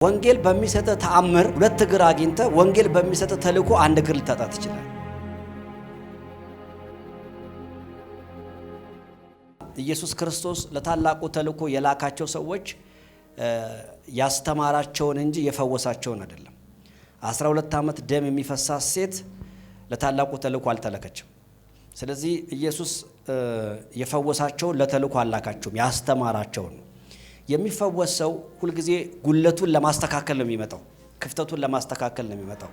ወንጌል በሚሰጥ ተአምር ሁለት እግር አግኝተ ወንጌል በሚሰጥ ተልእኮ አንድ እግር ልታጣ ትችላለህ። ኢየሱስ ክርስቶስ ለታላቁ ተልእኮ የላካቸው ሰዎች ያስተማራቸውን እንጂ የፈወሳቸውን አይደለም። 12 ዓመት ደም የሚፈሳት ሴት ለታላቁ ተልእኮ አልተላከችም። ስለዚህ ኢየሱስ የፈወሳቸውን ለተልእኮ አላካቸውም፣ ያስተማራቸውን ነው። የሚፈወስ ሰው ሁልጊዜ ጉለቱን ለማስተካከል ነው የሚመጣው፣ ክፍተቱን ለማስተካከል ነው የሚመጣው።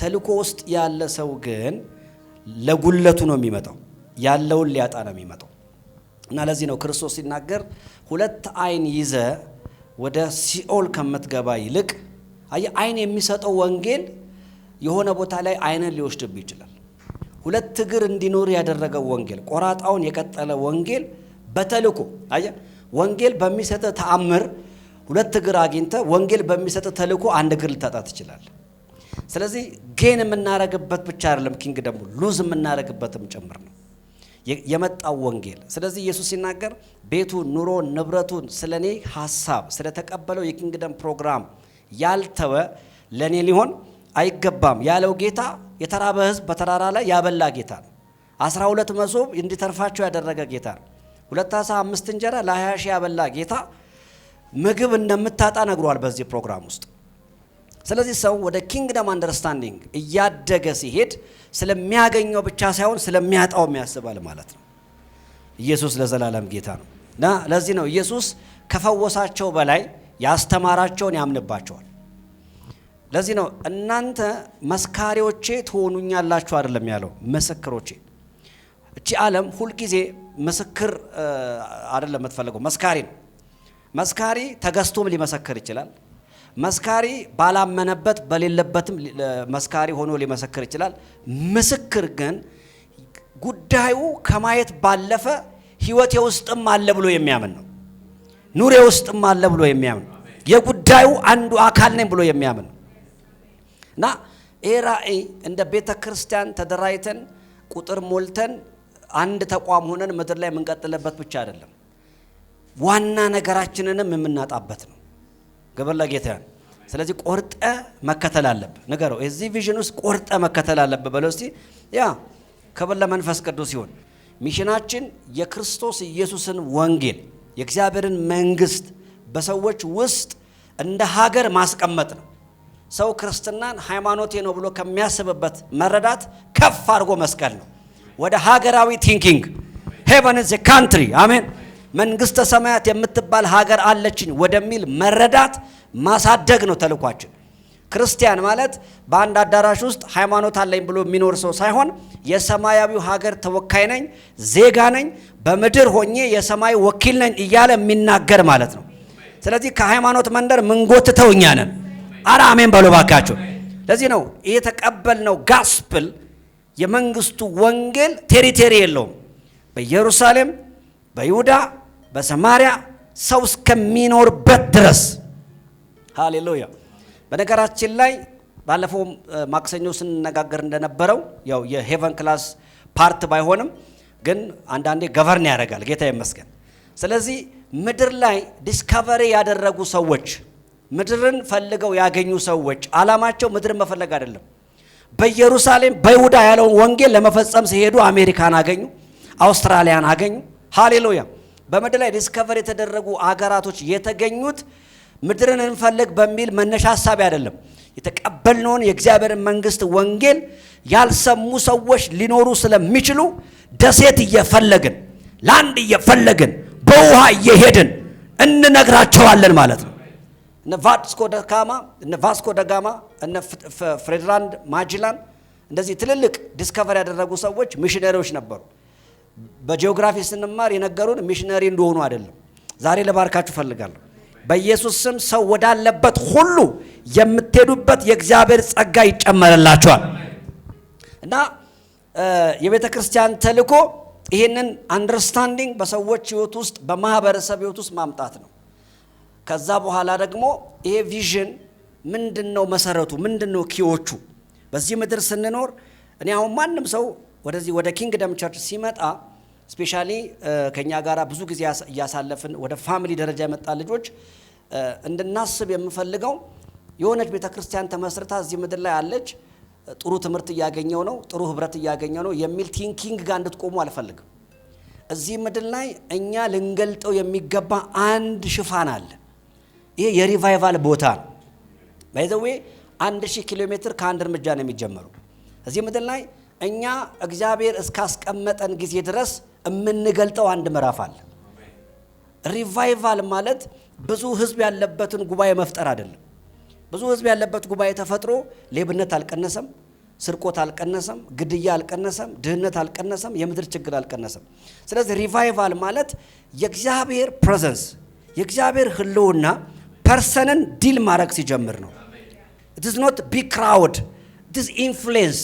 ተልእኮ ውስጥ ያለ ሰው ግን ለጉለቱ ነው የሚመጣው፣ ያለውን ሊያጣ ነው የሚመጣው። እና ለዚህ ነው ክርስቶስ ሲናገር ሁለት ዓይን ይዘ ወደ ሲኦል ከምትገባ ይልቅ፣ አየህ፣ ዓይን የሚሰጠው ወንጌል የሆነ ቦታ ላይ ዓይንን ሊወስድብህ ይችላል። ሁለት እግር እንዲኖር ያደረገው ወንጌል፣ ቆራጣውን የቀጠለ ወንጌል በተልእኮ፣ አየህ፣ ወንጌል በሚሰጥ ተአምር ሁለት እግር አግኝተ ወንጌል በሚሰጥ ተልእኮ አንድ እግር ልታጣ ትችላለህ። ስለዚህ gain የምናረግበት ብቻ አይደለም kingdom ኡ፣ lose የምናረግበትም ጭምር ነው የመጣው ወንጌል። ስለዚህ ኢየሱስ ሲናገር ቤቱን፣ ኑሮን፣ ንብረቱን ስለ እኔ ሀሳብ ስለተቀበለው የ kingdom ፕሮግራም ያልተወ ለእኔ ሊሆን አይገባም ያለው ጌታ የተራበ ሕዝብ በተራራ ላይ ያበላ ጌታ ነው። 12 መሶብ እንዲተርፋቸው ያደረገ ጌታ ነው። ሁለት ዓሣ አምስት እንጀራ ለ20 ሺህ ያበላ ጌታ ምግብ እንደምታጣ ነግሯል በዚህ ፕሮግራም ውስጥ። ስለዚህ ሰው ወደ kingdom understanding እያደገ ሲሄድ ስለሚያገኘው ብቻ ሳይሆን ስለሚያጣውም ያስባል ማለት ነው። ኢየሱስ ለዘላለም ጌታ ነው። እና ለዚህ ነው ኢየሱስ ከፈወሳቸው በላይ ያስተማራቸውን ያምንባቸዋል። ለዚህ ነው እናንተ መስካሪዎቼ ትሆኑኛላችሁ አይደለም ያለው፣ ምስክሮቼ። እቺ ዓለም ሁልጊዜ ምስክር አይደለም የምትፈልገው፣ መስካሪ ነው። መስካሪ ተገዝቶም ሊመሰክር ይችላል። መስካሪ ባላመነበት በሌለበትም መስካሪ ሆኖ ሊመሰክር ይችላል። ምስክር ግን ጉዳዩ ከማየት ባለፈ ሕይወቴ ውስጥም አለ ብሎ የሚያምን ነው። ኑሮዬ ውስጥም አለ ብሎ የሚያምን፣ የጉዳዩ አንዱ አካል ነኝ ብሎ የሚያምን ነው። እና ይህ ራእይ እንደ ቤተ ክርስቲያን ተደራጅተን ቁጥር ሞልተን አንድ ተቋም ሆነን ምድር ላይ የምንቀጥልበት ብቻ አይደለም፣ ዋና ነገራችንንም የምናጣበት ነው። ክብር ለጌታ ይሁን። ስለዚህ ቆርጠህ መከተል አለብህ። ንገረው፣ እዚህ vision ውስጥ ቆርጠህ መከተል አለብህ በለው እስቲ። Yeah፣ ክብር ለመንፈስ ቅዱስ ይሁን። Mission ኣችን የክርስቶስ ኢየሱስን ወንጌል፣ የእግዚአብሔርን መንግስት በሰዎች ውስጥ እንደ ሀገር ማስቀመጥ ነው። ሰው ክርስትናን ሃይማኖቴ ነው ብሎ ከሚያስብበት መረዳት ከፍ አድርጎ መስቀል ነው። ወደ ሀገራዊ thinking፣ heaven is a country፣ አሜን፣ መንግስተ ሰማያት የምትባል ሀገር አለችኝ ወደሚል መረዳት ማሳደግ ነው ተልኳችን። ክርስቲያን ማለት በአንድ አዳራሽ ውስጥ ሃይማኖት አለኝ ብሎ የሚኖር ሰው ሳይሆን የሰማያዊው ሀገር ተወካይ ነኝ፣ ዜጋ ነኝ፣ በምድር ሆኜ የሰማይ ወኪል ነኝ እያለ የሚናገር ማለት ነው። ስለዚህ ከሃይማኖት መንደር ምንጎትተው እኛ ነን። አረ አሜን በሉ ባካችሁ። ለዚህ ነው የተቀበልነው gospel፣ የመንግስቱ ወንጌል territory የለውም። በኢየሩሳሌም፣ በይሁዳ፣ በሰማሪያ፣ ሰው እስከሚኖርበት ድረስ። ሃሌሉያ። በነገራችን ላይ ባለፈው ማክሰኞ ስንነጋገር እንደነበረው ያው የ heaven class part ባይሆንም ግን አንዳንዴ govern ያደርጋል። ጌታ ይመስገን። ስለዚህ ምድር ላይ discovery ያደረጉ ሰዎች፣ ምድርን ፈልገው ያገኙ ሰዎች ዓላማቸው ምድርን መፈለግ አይደለም። በኢየሩሳሌም በይሁዳ ያለውን ወንጌል ለመፈጸም ሲሄዱ አሜሪካን አገኙ፣ አውስትራሊያን አገኙ። ሃሌሉያ። በምድር ላይ discover የተደረጉ አገራቶች የተገኙት ምድርን እንፈልግ በሚል መነሻ ሀሳብ አይደለም። የተቀበልነውን የእግዚአብሔርን መንግስት ወንጌል ያልሰሙ ሰዎች ሊኖሩ ስለሚችሉ ደሴት እየፈለግን፣ land እየፈለግን፣ በውሃ እየሄድን እንነግራቸዋለን ማለት ነው። እነ ቫስኮ ደጋማ፣ እነ ፍሬድራንድ ማጅላን እንደዚህ ትልልቅ discover ያደረጉ ሰዎች ሚሽነሪዎች ነበሩ። በጂኦግራፊ ስንማር የነገሩን ሚሽነሪ እንደሆኑ አይደለም። ዛሬ ልባርካችሁ እፈልጋለሁ። በኢየሱስ ስም ሰው ወዳለበት ሁሉ የምትሄዱበት የእግዚአብሔር ጸጋ ይጨመርላችኋል። እና የቤተ ክርስቲያን ተልእኮ ይህንን understanding በሰዎች ሕይወት ውስጥ፣ በማህበረሰብ ሕይወት ውስጥ ማምጣት ነው። ከዛ በኋላ ደግሞ ይሄ vision ምንድን ነው? መሰረቱ ምንድን ነው? Key ዎቹ በዚህ ምድር ስንኖር፣ እኔ አሁን ማንም ሰው ወደዚህ ወደ Kingdom Church ሲመጣ፣ especially ከኛ ጋር ብዙ ጊዜ እያሳለፍን ወደ family ደረጃ የመጣ ልጆች እንድናስብ የምፈልገው የሆነች ቤተ ክርስቲያን ተመስርታ እዚህ ምድር ላይ አለች፣ ጥሩ ትምህርት እያገኘው ነው፣ ጥሩ ህብረት እያገኘው ነው የሚል thinking ጋር እንድትቆሙ አልፈልግም። እዚህ ምድር ላይ እኛ ልንገልጠው የሚገባ አንድ ሽፋን አለ። ይሄ የ revival ቦታ ነው። By the way፣ 1000 ኪሎ ሜትር ከአንድ እርምጃ ነው የሚጀመረው። እዚህ ምድር ላይ እኛ እግዚአብሔር እስካስቀመጠን ጊዜ ድረስ የምንገልጠው አንድ ምዕራፍ አለ። Revival ማለት ብዙ ህዝብ ያለበትን ጉባኤ መፍጠር አይደለም። ብዙ ህዝብ ያለበት ጉባኤ ተፈጥሮ ሌብነት አልቀነሰም፣ ስርቆት አልቀነሰም፣ ግድያ አልቀነሰም፣ ድህነት አልቀነሰም፣ የምድር ችግር አልቀነሰም። ስለዚህ revival ማለት የእግዚአብሔር presence፣ የእግዚአብሔር ህልውና person ን deal ማድረግ ሲጀምር ነው። It's not big crowd, it's influence።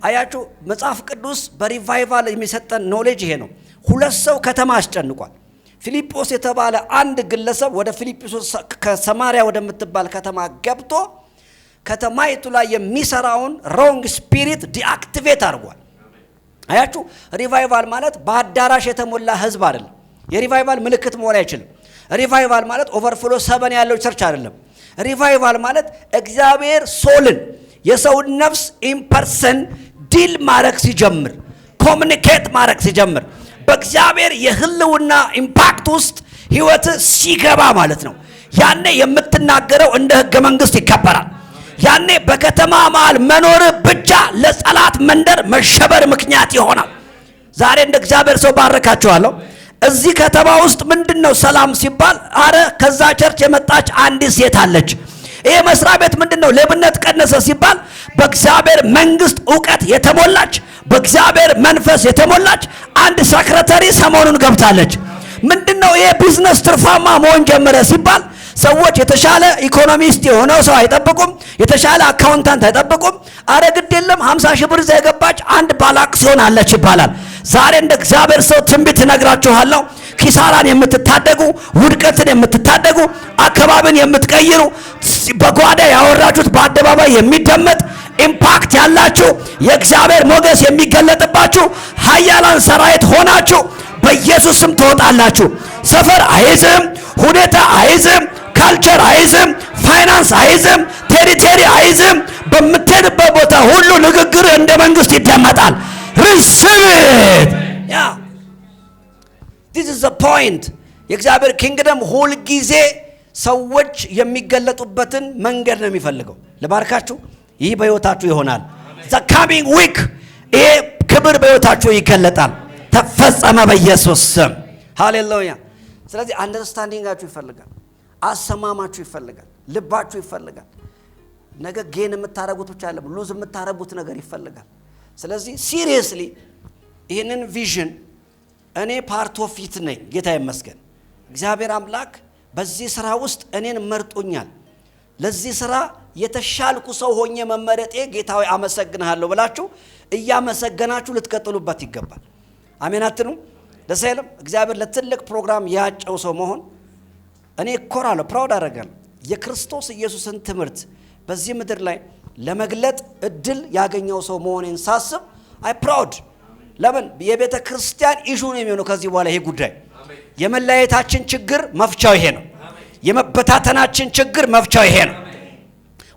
አያችሁ፣ መጽሐፍ ቅዱስ በ revival የሚሰጠን knowledge ይሄ ነው። ሁለት ሰው ከተማ አስጨንቋል። ፊልጶስ የተባለ አንድ ግለሰብ ወደ ፊልጵስዩስ ከሰማሪያ ወደምትባል ከተማ ገብቶ ከተማይቱ ላይ የሚሰራውን wrong spirit deactivate አድርጓል። አያችሁ፣ revival ማለት በአዳራሽ የተሞላ ህዝብ አይደለም። የ revival ምልክት መሆን አይችልም። Revival ማለት overflow 7 ያለው church አይደለም። Revival ማለት እግዚአብሔር soul ን፣ የሰውን ነፍስ in person deal ማድረግ ሲጀምር፣ communicate ማድረግ ሲጀምር፣ በእግዚአብሔር የህልውና impact ውስጥ ህይወት ሲገባ ማለት ነው። ያኔ የምትናገረው እንደ ህገ መንግስት ይከበራል። ያኔ በከተማ መሃል መኖር ብቻ ለጠላት መንደር መሸበር ምክንያት ይሆናል። ዛሬ እንደ እግዚአብሔር ሰው ባረካችኋለሁ። እዚህ ከተማ ውስጥ ምንድን ነው ሰላም ሲባል፣ አረ ከዛ church የመጣች አንዲት ሴት አለች። ይሄ መስሪያ ቤት ምንድን ነው ሌብነት ቀነሰ ሲባል፣ በእግዚአብሔር መንግስት እውቀት የተሞላች፣ በእግዚአብሔር መንፈስ የተሞላች አንድ secretary ሰሞኑን ገብታለች። ምንድን ነው ይሄ ቢዝነስ ትርፋማ መሆን ጀመረ ሲባል፣ ሰዎች የተሻለ economist የሆነው ሰው አይጠብቁም። የተሻለ accountant አይጠብቁም። አረ ግድ የለም፣ 50 ሺህ ብር ይዛ የገባች አንድ ባለ አክሲዮን አለች ይባላል። ዛሬ እንደ እግዚአብሔር ሰው ትንቢት እነግራችኋለሁ። ኪሳራን የምትታደጉ፣ ውድቀትን የምትታደጉ፣ አካባቢን የምትቀይሩ፣ በጓዳ ያወራችሁት በአደባባይ የሚደመጥ impact ያላችሁ፣ የእግዚአብሔር ሞገስ የሚገለጥባችሁ ኃያላን ሰራዊት ሆናችሁ በኢየሱስ ስም ትወጣላችሁ። ሰፈር አይዝም፣ ሁኔታ አይዝም፣ culture አይዝም፣ ፋይናንስ አይዝም፣ territory አይዝም። በምትሄድበት ቦታ ሁሉ ንግግር እንደ መንግስት ይደመጣል። Receive it. Yeah, this is the point። የእግዚአብሔር kingdom ሁልጊዜ ሰዎች የሚገለጡበትን መንገድ ነው የሚፈልገው። ልባርካችሁ፣ ይህ በሕይወታችሁ ይሆናል። The coming week ይሄ ክብር በሕይወታችሁ ይገለጣል። ተፈጸመ በኢየሱስ ስም። ሃሌሉያ። ስለዚህ understanding ኣችሁ ይፈልጋል፣ አሰማማችሁ ይፈልጋል፣ ልባችሁ ይፈልጋል። ነገ gain የምታረጉት ብቻ አይደለም፣ lose የምታረጉት ነገር ይፈልጋል። ስለዚህ seriously ይህንን vision እኔ part of it ነኝ። ጌታ ይመስገን። እግዚአብሔር አምላክ በዚህ ስራ ውስጥ እኔን መርጦኛል። ለዚህ ስራ የተሻልኩ ሰው ሆኜ መመረጤ ጌታ ሆይ አመሰግንሃለሁ ብላችሁ እያመሰገናችሁ ልትቀጥሉበት ይገባል። አሜን አትሉም? ደስ አይልም? እግዚአብሔር ለትልቅ ፕሮግራም ያጨው ሰው መሆን እኔ እኮራለሁ፣ proud አደርጋለሁ። የክርስቶስ ኢየሱስን ትምህርት በዚህ ምድር ላይ ለመግለጥ እድል ያገኘው ሰው መሆኔን ሳስብ I proud። ለምን? የቤተ ክርስቲያን issue ነው የሚሆነው ከዚህ በኋላ ይሄ ጉዳይ። የመለያየታችን ችግር መፍቻው ይሄ ነው። የመበታተናችን ችግር መፍቻው ይሄ ነው።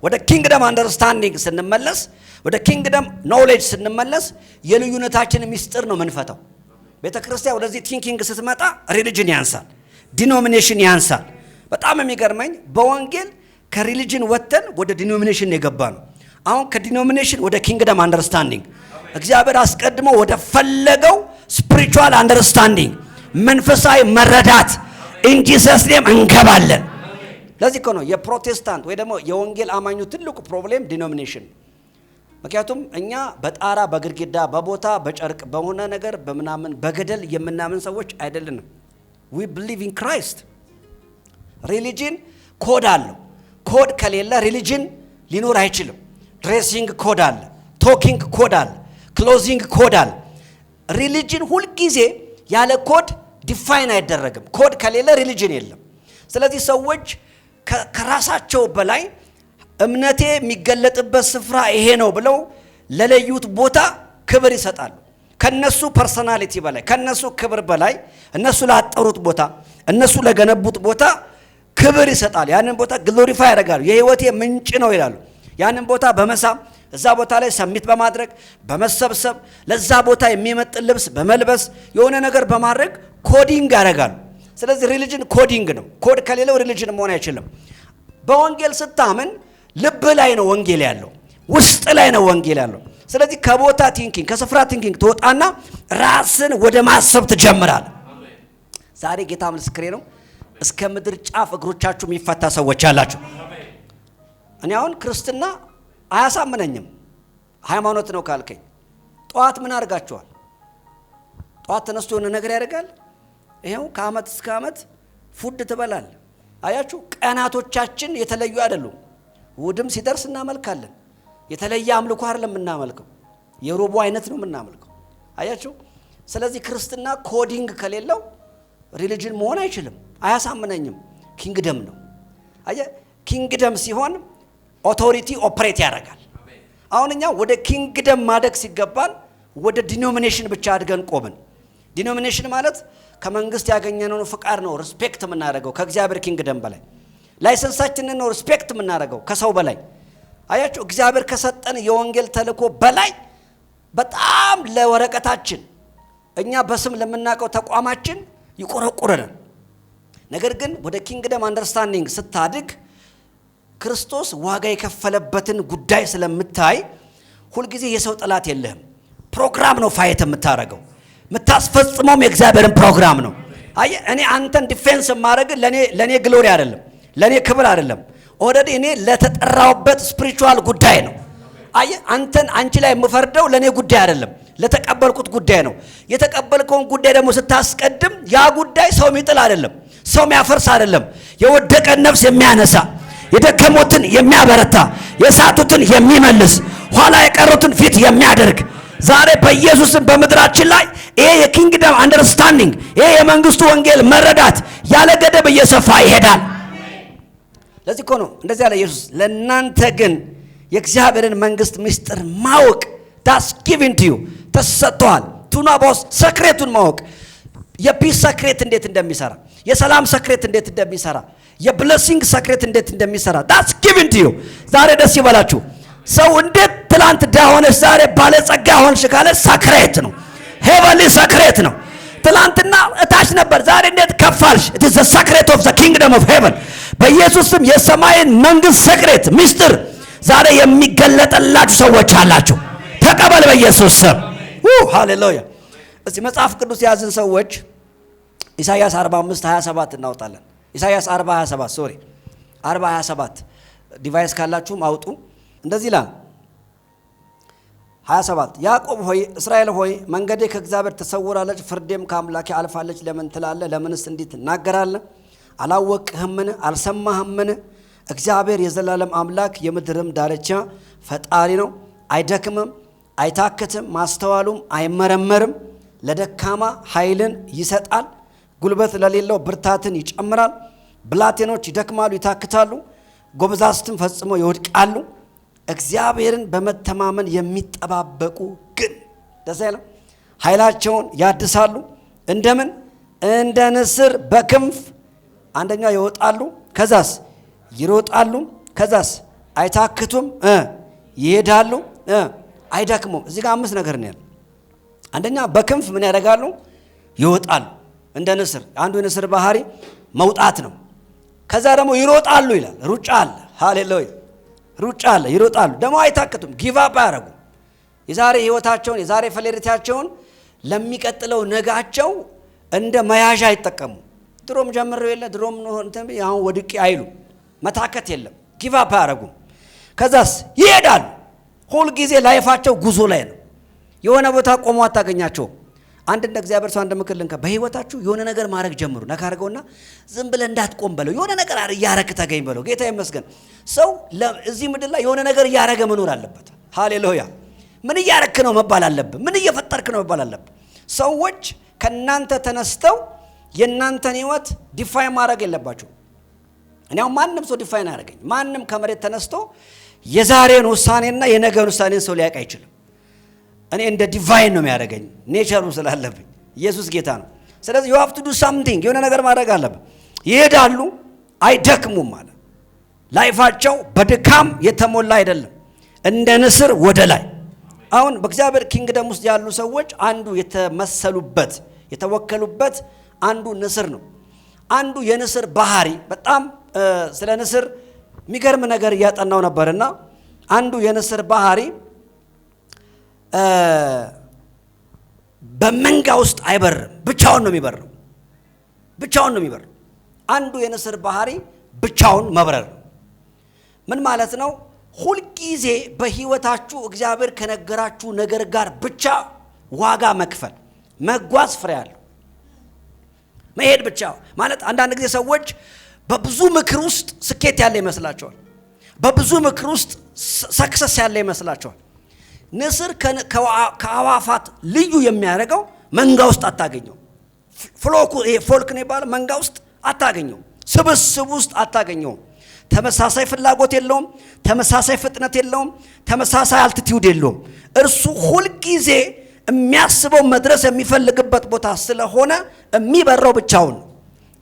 ወደ kingdom understanding ስንመለስ፣ ወደ kingdom knowledge ስንመለስ የልዩነታችን ሚስጥር ነው ምንፈታው። ቤተ ክርስቲያን ወደዚህ thinking ስትመጣ religion ያንሳል፣ denomination ያንሳል። በጣም የሚገርመኝ በወንጌል ከ religion ወጥተን ወደ denomination የገባነው። አሁን ከ denomination ወደ kingdom understanding፣ እግዚአብሔር አስቀድሞ ወደ ፈለገው spiritual understanding፣ መንፈሳዊ መረዳት in Jesus name እንገባለን። ለዚህ እኮ ነው የፕሮቴስታንት ወይ ደግሞ የወንጌል አማኙ ትልቁ problem denomination። ምክንያቱም እኛ በጣራ፣ በግድግዳ፣ በቦታ፣ በጨርቅ፣ በሆነ ነገር፣ በምናምን፣ በገደል የምናምን ሰዎች አይደለንም። We believe in Christ። Religion code አለው። ኮድ ከሌለ religion ሊኖር አይችልም። Dressing code አለ፣ talking code አለ፣ clothing code አለ። Religion ሁልጊዜ ያለ code define አይደረግም። ኮድ ከሌለ religion የለም። ስለዚህ ሰዎች ከራሳቸው በላይ እምነቴ የሚገለጥበት ስፍራ ይሄ ነው ብለው ለለዩት ቦታ ክብር ይሰጣሉ። ከነሱ personality በላይ፣ ከነሱ ክብር በላይ፣ እነሱ ላጠሩት ቦታ፣ እነሱ ለገነቡት ቦታ ክብር ይሰጣሉ። ያንን ቦታ glorify ያደርጋሉ። የህይወቴ ምንጭ ነው ይላሉ። ያንን ቦታ በመሳም፣ እዛ ቦታ ላይ submit በማድረግ፣ በመሰብሰብ፣ ለዛ ቦታ የሚመጥን ልብስ በመልበስ፣ የሆነ ነገር በማድረግ coding ያደርጋሉ። ስለዚህ religion coding ነው። ኮድ ከሌለው religion መሆን አይችልም። በወንጌል ስታምን ልብ ላይ ነው ወንጌል ያለው፣ ውስጥ ላይ ነው ወንጌል ያለው። ስለዚህ ከቦታ thinking፣ ከስፍራ thinking ትወጣና ራስን ወደ ማሰብ ትጀምራለህ። ዛሬ ጌታ ምስክሬ ነው። እስከ ምድር ጫፍ እግሮቻችሁ የሚፈታ ሰዎች አላችሁ። እኔ አሁን ክርስትና አያሳምነኝም። ሃይማኖት ነው ካልከኝ ጠዋት ምን አድርጋችኋል? ጠዋት ተነስቶ የሆነ ነገር ያደርጋል። ይኸው ከአመት እስከ አመት food ትበላል። አያችሁ፣ ቀናቶቻችን የተለዩ አይደሉም። እሑድም ሲደርስ እናመልካለን። የተለየ አምልኮ አይደለም የምናመልከው፣ የሮቡ አይነት ነው የምናመልከው። አያችሁ፣ ስለዚህ ክርስትና coding ከሌለው religion መሆን አይችልም። አያሳምነኝም። Kingdom ነው። አየህ፣ kingdom ሲሆን authority operate ያደርጋል። አሁን እኛ ወደ kingdom ማደግ ሲገባን ወደ denomination ብቻ አድገን ቆምን። Denomination ማለት ከመንግስት ያገኘነውን ፍቃድ ነው respect የምናደርገው ከእግዚአብሔር kingdom በላይ። License ኣችንን ነው respect የምናደርገው ከሰው በላይ። አያችሁ፣ እግዚአብሔር ከሰጠን የወንጌል ተልእኮ በላይ በጣም ለወረቀታችን፣ እኛ በስም ለምናውቀው ተቋማችን ይቆረቁረናል። ነገር ግን ወደ kingdom understanding ስታድግ ክርስቶስ ዋጋ የከፈለበትን ጉዳይ ስለምታይ ሁልጊዜ የሰው ጠላት የለህም። ፕሮግራም ነው fight የምታደርገው፣ የምታስፈጽመውም የእግዚአብሔርን ፕሮግራም ነው። አየህ፣ እኔ አንተን defense የማደርግ ለእኔ glory አይደለም፣ ለእኔ ክብር አይደለም። Already እኔ ለተጠራሁበት spiritual ጉዳይ ነው። አየህ፣ አንተን አንቺ ላይ የምፈርደው ለእኔ ጉዳይ አይደለም፣ ለተቀበልኩት ጉዳይ ነው። የተቀበልከውን ጉዳይ ደግሞ ስታስቀድም ያ ጉዳይ ሰው የሚጥል አይደለም፣ ሰው የሚያፈርስ አይደለም። የወደቀን ነፍስ የሚያነሳ፣ የደከሙትን የሚያበረታ፣ የሳቱትን የሚመልስ፣ ኋላ የቀሩትን ፊት የሚያደርግ። ዛሬ በኢየሱስ ስም በምድራችን ላይ ይሄ የ kingdom understanding፣ ይሄ የመንግስቱ ወንጌል መረዳት ያለ ገደብ እየሰፋ ይሄዳል። ለዚህ እኮ ነው እንደዚህ ያለ ኢየሱስ፣ ለእናንተ ግን የእግዚአብሔርን መንግስት ምስጢር ማወቅ that's given to you፣ ተሰጥቷል። To know about secret ኡን ማወቅ፣ የ peace secret እንዴት እንደሚሰራ፣ የሰላም secret እንዴት እንደሚሰራ፣ የ blessing secret እንዴት እንደሚሰራ that's given to you። ዛሬ ደስ ይበላችሁ። ሰው እንዴት ትላንት ድሃ ሆነሽ ዛሬ ባለጸጋ ሆንሽ ካለ secret ነው፣ heavenly secret ነው። ትላንትና እታች ነበር፣ ዛሬ እንዴት ከፍ አልሽ? It is the secret of the kingdom of heaven። በኢየሱስ ስም የሰማይን መንግስት secret ሚስጥር ዛሬ የሚገለጥላችሁ ሰዎች አላችሁ። ተቀበል በኢየሱስ ስም። ሃሌሉያ። እስቲ መጽሐፍ ቅዱስ የያዝን ሰዎች ኢሳይያስ 45 27 እናወጣለን። ኢሳይያስ 40 27፣ sorry፣ 40 27፣ device ካላችሁም አውጡ። እንደዚህ ይላል 27፣ ያዕቆብ ሆይ፣ እስራኤል ሆይ፣ መንገዴ ከእግዚአብሔር ተሰውራለች፣ ፍርዴም ከአምላኬ አልፋለች ለምን ትላለህ? ለምንስ እንዲህ ትናገራለህ? አላወቅህምን? አልሰማህምን? እግዚአብሔር የዘላለም አምላክ የምድርም ዳርቻ ፈጣሪ ነው። አይደክምም፣ አይታክትም፣ ማስተዋሉም አይመረመርም። ለደካማ ኃይልን ይሰጣል፣ ጉልበት ለሌለው ብርታትን ይጨምራል። ብላቴኖች ይደክማሉ፣ ይታክታሉ፣ ጎበዛዝትም ፈጽመው ይወድቃሉ። እግዚአብሔርን በመተማመን የሚጠባበቁ ግን ደስ አይልም? ኃይላቸውን ያድሳሉ። እንደምን? እንደ ንስር በክንፍ አንደኛ ይወጣሉ፣ ከዛስ ይሮጣሉ፣ ከዛስ አይታክቱም፣ ይሄዳሉ፣ አይደክሙም። እዚህ ጋር አምስት ነገር ነው ያለው። አንደኛ በክንፍ ምን ያደርጋሉ? ይወጣሉ እንደ ንስር። አንዱ የንስር ባህሪ መውጣት ነው። ከዛ ደግሞ ይሮጣሉ ይላል። ሩጫ አለ። ሃሌሉያ፣ ሩጫ አለ። ይሮጣሉ ደግሞ አይታክቱም፣ give up አያደርጉም። የዛሬ ህይወታቸውን፣ የዛሬ failure ኣቸውን ለሚቀጥለው ነጋቸው እንደ መያዣ አይጠቀሙ። ድሮም ጀምሬው የለ፣ ድሮም እንትን ብዬ አሁን ወድቄ አይሉ። መታከት የለም፣ give up አያደርጉም። ከዛስ ይሄዳሉ። ሁልጊዜ life ኣቸው ጉዞ ላይ ነው። የሆነ ቦታ ቆሞ አታገኛቸውም። አንድ እንደ እግዚአብሔር ሰው አንድ ምክር ልንካ። በህይወታችሁ የሆነ ነገር ማድረግ ጀምሩ። ነካ አድርገውና ዝም ብለህ እንዳትቆም በለው። የሆነ ነገር እያረክ ተገኝ በለው። ጌታ ይመስገን። ሰው እዚህ ምድር ላይ የሆነ ነገር እያረገ መኖር አለበት። ሃሌሉያ። ምን እያረክ ነው መባል አለብህ። ምን እየፈጠርክ ነው መባል አለብህ። ሰዎች ከእናንተ ተነስተው የእናንተን ህይወት define ማድረግ የለባቸውም። እኔ አሁን ማንም ሰው define አያደርገኝ። ማንም ከመሬት ተነስቶ የዛሬን ውሳኔና የነገን ውሳኔን ሰው ሊያውቅ አይችልም። እኔ እንደ divine ነው የሚያደርገኝ nature ኡ ስላለብኝ። ኢየሱስ ጌታ ነው። ስለዚህ you have to do something፣ የሆነ ነገር ማድረግ አለብህ። ይሄዳሉ፣ አይደክሙም አለ። Life ኣቸው በድካም የተሞላ አይደለም፣ እንደ ንስር ወደ ላይ። አሁን በእግዚአብሔር kingdom ውስጥ ያሉ ሰዎች አንዱ የተመሰሉበት የተወከሉበት አንዱ ንስር ነው። አንዱ የንስር ባህሪ፣ በጣም ስለ ንስር የሚገርም ነገር እያጠናው ነበርና፣ አንዱ የንስር ባህሪ በመንጋ ውስጥ አይበርም፣ ብቻውን ነው የሚበረው። ብቻውን ነው የሚበረው። አንዱ የንስር ባህሪ ብቻውን መብረር ነው። ምን ማለት ነው? ሁልጊዜ በህይወታችሁ እግዚአብሔር ከነገራችሁ ነገር ጋር ብቻ ዋጋ መክፈል፣ መጓዝ ፍሬ አለው። መሄድ ብቻ ማለት፣ አንዳንድ ጊዜ ሰዎች በብዙ ምክር ውስጥ ስኬት ያለ ይመስላቸዋል። በብዙ ምክር ውስጥ success ያለ ይመስላቸዋል። ንስር ከአዕዋፋት ልዩ የሚያደርገው መንጋ ውስጥ አታገኘው። Flock ኡ ይሄ flock ነው የሚባለው፣ መንጋ ውስጥ አታገኘው። ስብስብ ውስጥ አታገኘውም። ተመሳሳይ ፍላጎት የለውም። ተመሳሳይ ፍጥነት የለውም። ተመሳሳይ altitude የለውም። እርሱ ሁልጊዜ የሚያስበው መድረስ የሚፈልግበት ቦታ ስለሆነ የሚበረው ብቻውን ነው።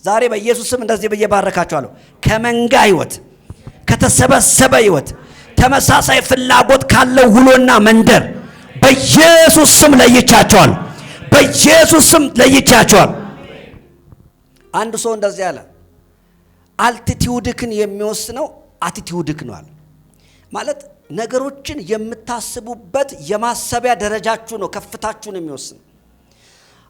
ዛሬ በኢየሱስ ስም እንደዚህ ብዬ ባረካችኋለሁ። ከመንጋ ህይወት፣ ከተሰበሰበ ህይወት፣ ተመሳሳይ ፍላጎት ካለው ውሎና መንደር በኢየሱስ ስም ለይቻቸዋል። በኢየሱስ ስም ለይቻቸዋል። አንድ ሰው እንደዚህ አለ። Altitude ክን የሚወስነው attitude ክ ነው አለ። ማለት ነገሮችን የምታስቡበት የማሰቢያ ደረጃችሁ ነው ከፍታችሁን የሚወስነው።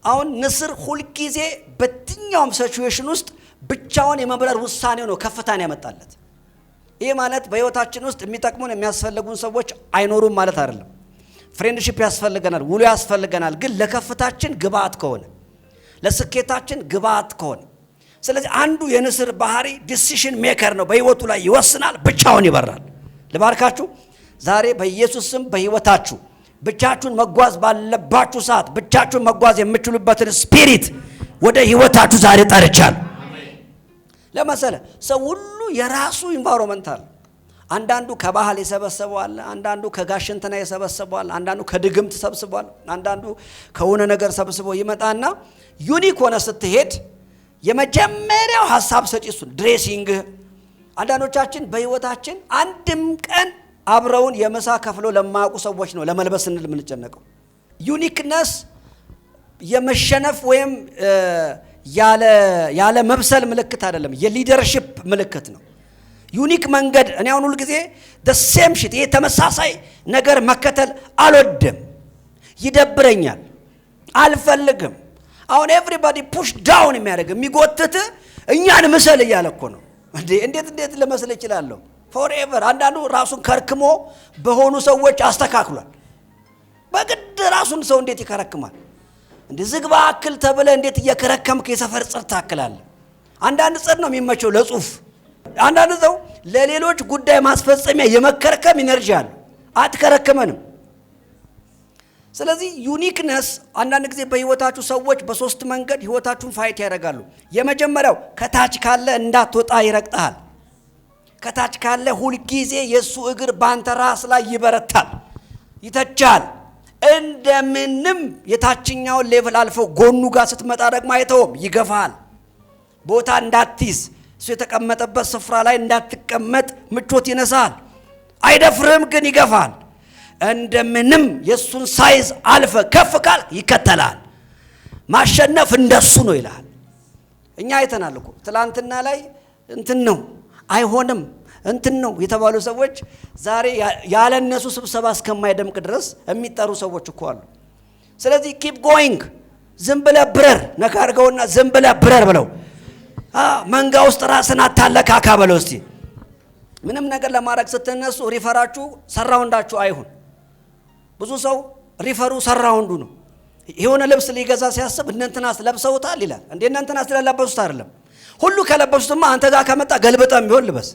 አሁን ንስር ሁልጊዜ በየትኛውም situation ውስጥ ብቻውን የመብረር ውሳኔው ነው ከፍታን ያመጣለት። ይህ ማለት በህይወታችን ውስጥ የሚጠቅሙን የሚያስፈልጉን ሰዎች አይኖሩም ማለት አይደለም። Friendship ያስፈልገናል፣ ውሎ ያስፈልገናል። ግን ለከፍታችን ግብአት ከሆነ፣ ለስኬታችን ግብአት ከሆነ፣ ስለዚህ አንዱ የንስር ባህሪ decision maker ነው። በህይወቱ ላይ ይወስናል፣ ብቻውን ይበራል። ልባርካችሁ፣ ዛሬ በኢየሱስ ስም በህይወታችሁ ብቻችሁን መጓዝ ባለባችሁ ሰዓት ብቻችሁን መጓዝ የምትችሉበትን spirit ወደ ህይወታችሁ ዛሬ ጠርቻለሁ። ለምሳሌ ሰው ሁሉ የራሱ environment አለ። አንዳንዱ ከባህል የሰበሰበው አለ፣ አንዳንዱ ከጋሽ እንትና የሰበሰበው አለ፣ አንዳንዱ ከድግምት ሰብስቧል፣ አንዳንዱ ከሆነ ነገር ሰብስቦ ይመጣና unique ሆነህ ስትሄድ የመጀመሪያው ሀሳብ ሰጪ እሱ dressing። አንዳንዶቻችን በህይወታችን አንድም ቀን አብረውን የምሳ ከፍሎ ለማያውቁ ሰዎች ነው ለመልበስ ስንል የምንጨነቀው። Uniqueness የመሸነፍ ወይም ያለ መብሰል ምልክት አይደለም፣ የ leadership ምልክት ነው። Unique መንገድ፣ እኔ አሁን ሁል ጊዜ same shit፣ ይሄ ተመሳሳይ ነገር መከተል አልወድም፣ ይደብረኛል፣ አልፈልግም። አሁን everybody push down የሚያደርግ፣ የሚጎትት፣ እኛን ምሰል እያለ እኮ ነው። እንዴ፣ እንዴት ልመስል እችላለሁ? Forever አንዳንዱ ራሱን ከርክሞ በሆኑ ሰዎች አስተካክሏል። በግድ ራሱን ሰው እንዴት ይከረክማል? እንዴ፣ ዝግባ አክል ተብለህ እንዴት እየከረከምክ የሰፈር ጽድ ታክላለህ? አንዳንድ ጽድ ነው የሚመቸው ለጽሁፍ። አንዳንድ ሰው ለሌሎች ጉዳይ ማስፈጸሚያ የመከርከም energy አለ። አትከረክመንም። ስለዚህ uniqueness፣ አንዳንድ ጊዜ በህይወታችሁ ሰዎች በሶስት መንገድ ህይወታችሁን fight ያደርጋሉ። የመጀመሪያው ከታች ካለ እንዳትወጣ ይረግጥሃል። ከታች ካለ ሁልጊዜ የእሱ እግር በአንተ ራስ ላይ ይበረታል፣ ይተቻል። እንደምንም የታችኛውን level አልፎ ጎኑ ጋር ስትመጣ ደግሞ አይተውም፣ ይገፋሃል። ቦታ እንዳትይዝ፣ እሱ የተቀመጠበት ስፍራ ላይ እንዳትቀመጥ ምቾት ይነሳል። አይደፍርህም፣ ግን ይገፋል። እንደምንም የእሱን size አልፈህ ከፍ ካልክ ይከተላል። ማሸነፍ እንደሱ ነው ይልሃል። እኛ አይተናል እኮ፣ ትላንትና ላይ እንትን ነው፣ አይሆንም፣ እንትን ነው የተባሉ ሰዎች ዛሬ ያለ እነሱ ስብሰባ እስከማይደምቅ ድረስ የሚጠሩ ሰዎች እኮ አሉ። ስለዚህ keep going፣ ዝም ብለህ ብረር። ነካ አድርገውና ዝም ብለህ ብረር በለው። መንጋ ውስጥ ራስህን አታለካካ በለው እስቲ። ምንም ነገር ለማድረግ ስትነሱ refer ኣችሁ surround ኣችሁ አይሁን። ብዙ ሰው refer ኡ surround ኡ ነው። የሆነ ልብስ ሊገዛ ሲያስብ እነእንትናስ ለብሰውታል ይላል። እንዴ፣ እነእንትና ስለለበሱት አይደለም። ሁሉ ከለበሱትማ አንተ ጋር ከመጣ ገልብጠም ቢሆን ልበስ።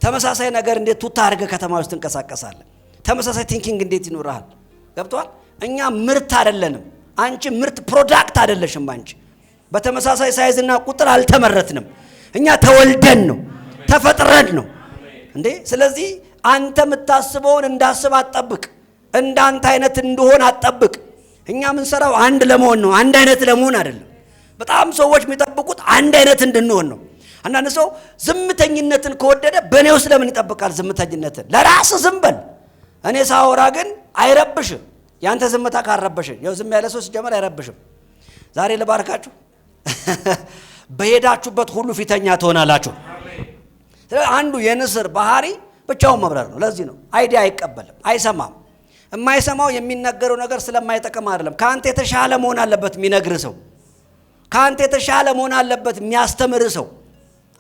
ተመሳሳይ ነገር እንዴት ቱታ አድርገህ ከተማ ውስጥ ትንቀሳቀሳለህ? ተመሳሳይ thinking እንዴት ይኖርሃል? ገብቶሃል? እኛ ምርት አይደለንም። አንቺ ምርት product አይደለሽም። አንቺ በተመሳሳይ size ና ቁጥር አልተመረትንም። እኛ ተወልደን ነው፣ ተፈጥረን ነው እንዴ። ስለዚህ አንተ የምታስበውን እንዳስብ አትጠብቅ። እንዳንተ አይነት እንድሆን አትጠብቅ። እኛ የምንሰራው አንድ ለመሆን ነው፣ አንድ አይነት ለመሆን አይደለም። በጣም ሰዎች የሚጠብቁት አንድ አይነት እንድንሆን ነው። አንዳንድ ሰው ዝምተኝነትን ከወደደ በእኔ ውስጥ ለምን ይጠብቃል ዝምተኝነትን? ለራስህ ዝም በል። እኔ ሳወራ ግን አይረብሽም። ያንተ ዝምታ ካልረበሸኝ፣ ያው ዝም ያለ ሰው ሲጀመር አይረብሽም። ዛሬ ልባርካችሁ። በሄዳችሁበት ሁሉ ፊተኛ ትሆናላችሁ። ስለዚህ አንዱ የንስር ባህሪ ብቻውን መብረር ነው። ለዚህ ነው idea አይቀበልም፣ አይሰማም። የማይሰማው የሚነገረው ነገር ስለማይጠቅም አይደለም። ከአንተ የተሻለ መሆን አለበት የሚነግር ሰው፣ ከአንተ የተሻለ መሆን አለበት የሚያስተምር ሰው።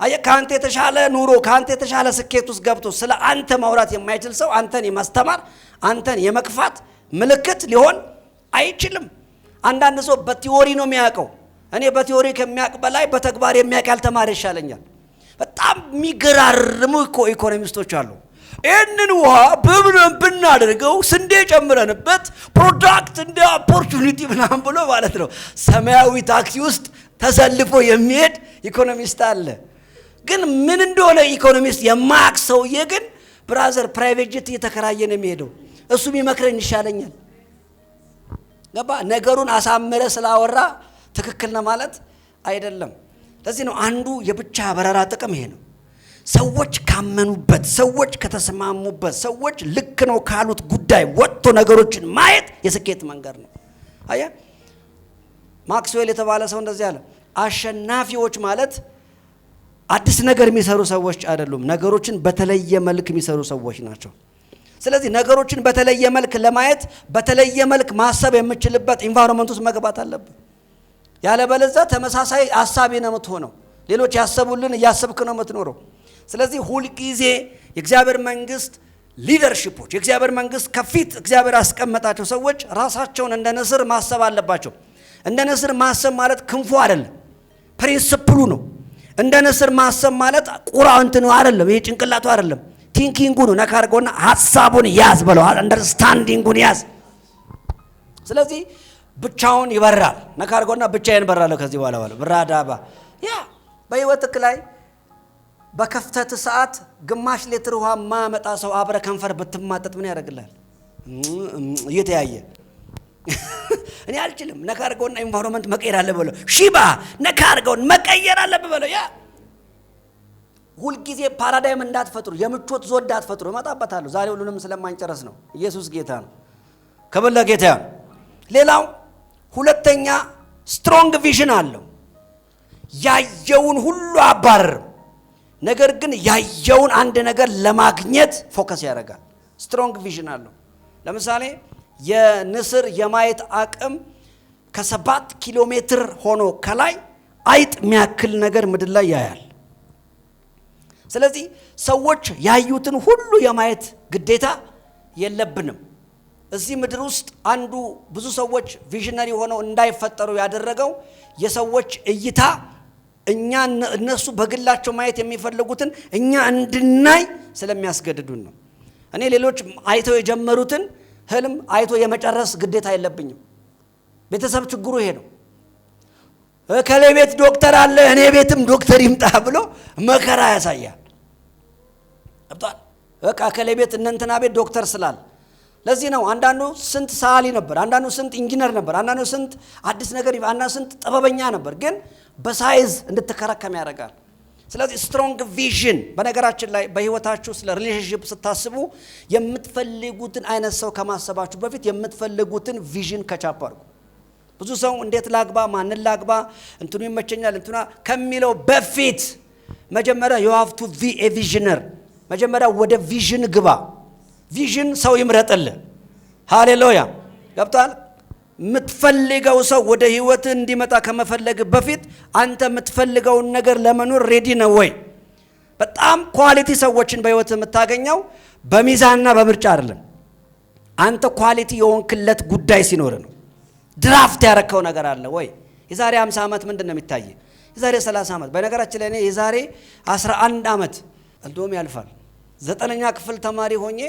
አየህ፣ ከአንተ የተሻለ ኑሮ፣ ከአንተ የተሻለ ስኬት ውስጥ ገብቶ ስለ አንተ ማውራት የማይችል ሰው አንተን የማስተማር፣ አንተን የመግፋት ምልክት ሊሆን አይችልም። አንዳንድ ሰው በ theory ነው የሚያውቀው። እኔ በ theory ከሚያውቅ በላይ በተግባር የሚያውቅ ያልተማረ ይሻለኛል። በጣም የሚገራርሙ እኮ ኢኮኖሚስቶች አሉ። ይህንን ውሃ በምን ብናደርገው፣ ስንዴ ጨምረንበት product እንደ opportunity ምናምን ብሎ ማለት ነው። ሰማያዊ ታክሲ ውስጥ ተሰልፎ የሚሄድ economist አለ። ግን ምን እንደሆነ economist የማያውቅ ሰውዬ ግን brother private jet እየተከራየ ነው የሚሄደው። እሱ ቢመክረኝ ይሻለኛል። ገባ? ነገሩን አሳምሮ ስላወራ ትክክል ነው ማለት አይደለም። ለዚህ ነው አንዱ የብቻ በረራ ጥቅም ይሄ ነው። ሰዎች ካመኑበት፣ ሰዎች ከተስማሙበት፣ ሰዎች ልክ ነው ካሉት ጉዳይ ወጥቶ ነገሮችን ማየት የስኬት መንገድ ነው። አየህ፣ ማክስዌል የተባለ ሰው እንደዚህ አለ። አሸናፊዎች ማለት አዲስ ነገር የሚሰሩ ሰዎች አይደሉም፣ ነገሮችን በተለየ መልክ የሚሰሩ ሰዎች ናቸው። ስለዚህ ነገሮችን በተለየ መልክ ለማየት በተለየ መልክ ማሰብ የምችልበት environment ውስጥ መግባት አለብን። ያለበለዚያ ተመሳሳይ አሳቢ ነው የምትሆነው። ሌሎች ያሰቡልን እያሰብክ ነው የምትኖረው። ስለዚህ ሁልጊዜ የእግዚአብሔር መንግስት leadership ኦች፣ የእግዚአብሔር መንግስት ከፊት እግዚአብሔር ያስቀመጣቸው ሰዎች ራሳቸውን እንደ ንስር ማሰብ አለባቸው። እንደ ንስር ማሰብ ማለት ክንፉ አይደለም፣ principle ኡ ነው። እንደ ንስር ማሰብ ማለት ቁራ እንትኑ አይደለም፣ ይሄ ጭንቅላቱ አይደለም፣ thinking ኡ ነው። ነካ አድርገውና ሀሳቡን ያዝ በለው፣ understanding ኡን ያዝ። ስለዚህ ብቻውን ይበራል። ነካ አድርገውና ብቻዬን በራለሁ ከዚህ በኋላ በለው። ብራዳባ ያ በህይወትህ ላይ በክፍተት ሰዓት ግማሽ ሊትር ውሃ የማያመጣ ሰው አብረ ከንፈር ብትማጠጥ ምን ያደርግልሃል? እየተያየ እኔ አልችልም። ነካ አድርገውና environment መቀየር አለብህ በለው። ሺባ ነካ አድርገውን መቀየር አለብህ በለው። Yeah፣ ሁልጊዜ paradigm እንዳትፈጥሩ፣ የምቾት ዞን እንዳትፈጥሩ። እመጣበታለሁ። ዛሬ ሁሉንም ስለማንጨረስ ነው። ኢየሱስ ጌታ ነው። ክብር ለጌታ ይሁን። ሌላው ሁለተኛ strong vision አለው። ያየውን ሁሉ አያባርርም። ነገር ግን ያየውን አንድ ነገር ለማግኘት focus ያደርጋል። Strong vision አለው። ለምሳሌ የንስር የማየት አቅም ከ7 ኪሎ ሜትር ሆኖ ከላይ አይጥ የሚያክል ነገር ምድር ላይ ያያል። ስለዚህ ሰዎች ያዩትን ሁሉ የማየት ግዴታ የለብንም። እዚህ ምድር ውስጥ አንዱ ብዙ ሰዎች visionary ሆነው እንዳይፈጠሩ ያደረገው የሰዎች እይታ እኛ እነሱ በግላቸው ማየት የሚፈልጉትን እኛ እንድናይ ስለሚያስገድዱን ነው። እኔ ሌሎች አይተው የጀመሩትን ህልም አይቶ የመጨረስ ግዴታ የለብኝም። ቤተሰብ ችግሩ ይሄ ነው። እከሌ ቤት ዶክተር አለ፣ እኔ ቤትም ዶክተር ይምጣ ብሎ መከራ ያሳያል። ገብቷል? በቃ እከሌ ቤት እነንትና ቤት ዶክተር ስላለ። ለዚህ ነው አንዳንዱ ስንት ሰዓሊ ነበር፣ አንዳንዱ ስንት ኢንጂነር ነበር፣ አንዳንዱ ስንት አዲስ ነገር፣ አንዳንዱ ስንት ጥበበኛ ነበር። ግን በ size እንድትከረከም ያደርጋል። ስለዚህ strong vision። በነገራችን ላይ በህይወታችሁ ስለ relationship ስታስቡ የምትፈልጉትን አይነት ሰው ከማሰባችሁ በፊት የምትፈልጉትን vision catch up አድርጉ። ብዙ ሰው እንዴት ላግባ፣ ማንን ላግባ፣ እንትኑ ይመቸኛል፣ እንትኗ ከሚለው በፊት መጀመሪያ you have to be a visioner። መጀመሪያ ወደ vision ግባ። Vision ሰው ይምረጥልህ። ሃሌሉያ፣ ገብቶሃል? የምትፈልገው ሰው ወደ ህይወት እንዲመጣ ከመፈለግ በፊት አንተ የምትፈልገውን ነገር ለመኖር ready ነህ ወይ? በጣም quality ሰዎችን በህይወት የምታገኘው በሚዛንና በምርጫ አይደለም። አንተ quality የሆንክለት ጉዳይ ሲኖር ነው። Draft ያረከው ነገር አለ ወይ? የዛሬ 50 ዓመት ምንድን ነው የሚታይ? የዛሬ 30 ዓመት። በነገራችን ላይ እኔ የዛሬ 11 ዓመት፣ እንደውም ያልፋል፣ ዘጠነኛ ክፍል ተማሪ ሆኜ